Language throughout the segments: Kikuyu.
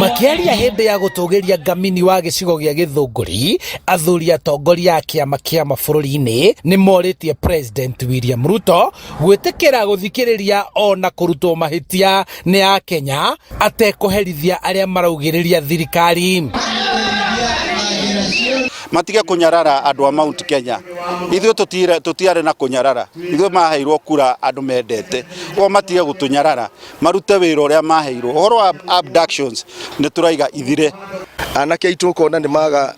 Makĩaria hĩndĩ ya gũtũgĩria ngamini wa gĩcigo gĩa Gĩthũngũri, athuri atongoria a kĩama kĩa mabũrũri-inĩ nĩ morĩtie President William Ruto gwĩtĩkĩra gũthikĩrĩria ona kũrutwo mahĩtia nĩ Akenya atekũherithia arĩa maraugĩrĩria thirikari. Matige kũnyarara andũ a Mount Kenya. Ithuĩ tũtiarĩ na kũnyarara, ithuĩ maheirwo kura andũ mendete, koguo matige gũtũnyarara, marute wĩra ũrĩa maheirwo. Ũhoro wa abductions nĩ tũraiga ithire. Anake aitũ ũkona nĩ maga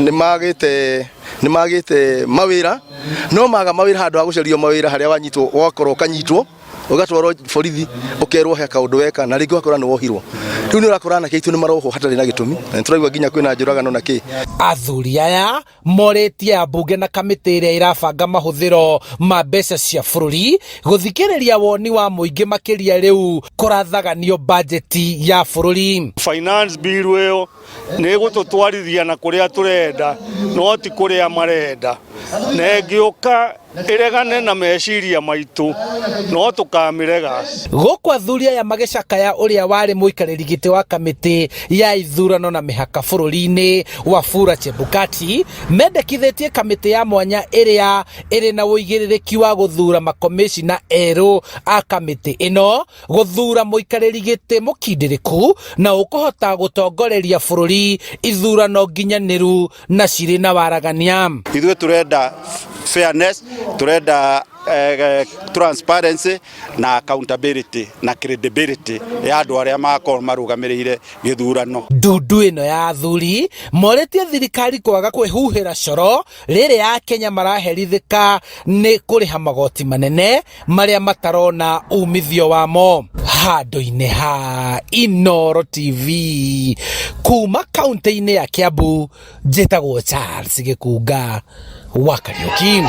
nĩ magĩte nĩ magĩte mawĩra, no maga mawĩra handũ ha gũcario mawĩra harĩa wanyitwo wakorwo ũkanyitwo ũgatwarwo borithi ũkerwo he kaũndũ weka na rĩngĩ ũgakora nĩ wohirwo. Rĩu nĩ ũrakora anake aitũ nĩ marohwo hatarĩ na gĩtũmi, na nĩ tũraigua nginya kwĩna njũragano na kĩ. Athuri aya morĩtie ambunge na kamĩtĩ ĩrĩa ĩrabanga mahũthĩro ma mbeca cia bũrũri gũthikĩrĩria woni wa mũingĩ makĩria rĩu kũrathaganio bajeti ya bũrũri. Finance bill ĩyo nĩ ĩgũtũtwarithia na kũrĩa tũrenda no ti kũrĩa marenda, na ĩngĩũka ĩregane na meciria maitũ no tũkamĩrega. Gũkũ athuri aya magĩcakaya ũrĩa warĩ mũikarĩri gĩtĩ wa kamĩtĩ ya ithurano na mĩhaka bũrũri-inĩ Wafula Chebukati mendekithĩtie kamĩtĩ ya mwanya ĩrĩa ĩrĩ na ũigĩrĩrĩki wa gũthura makomĩcina erũ a kamĩtĩ ĩno gũthura mũikarĩri gĩtĩ mũkindĩrĩku na ũkũhota gũtongoreria bũrũri ithurano nginyanĩru na cirĩ na waragania. Ithuĩ tũrenda fairness, tũrenda transparency na accountability na credibility ya andũ arĩa magakorwo marũgamĩrĩire gĩthurano. Ndundu ĩno ya athuri morĩtie thirikari kwaga kwĩhuhĩra coro rĩrĩa Akenya maraherithĩka nĩ kũrĩha magoti manene marĩa matarona umithio wamo. Handũ-inĩ ha Inooro TV kuma kaunti-inĩ ya Kiambu, njĩtagwo Charles Gĩkunga wa Kariũki.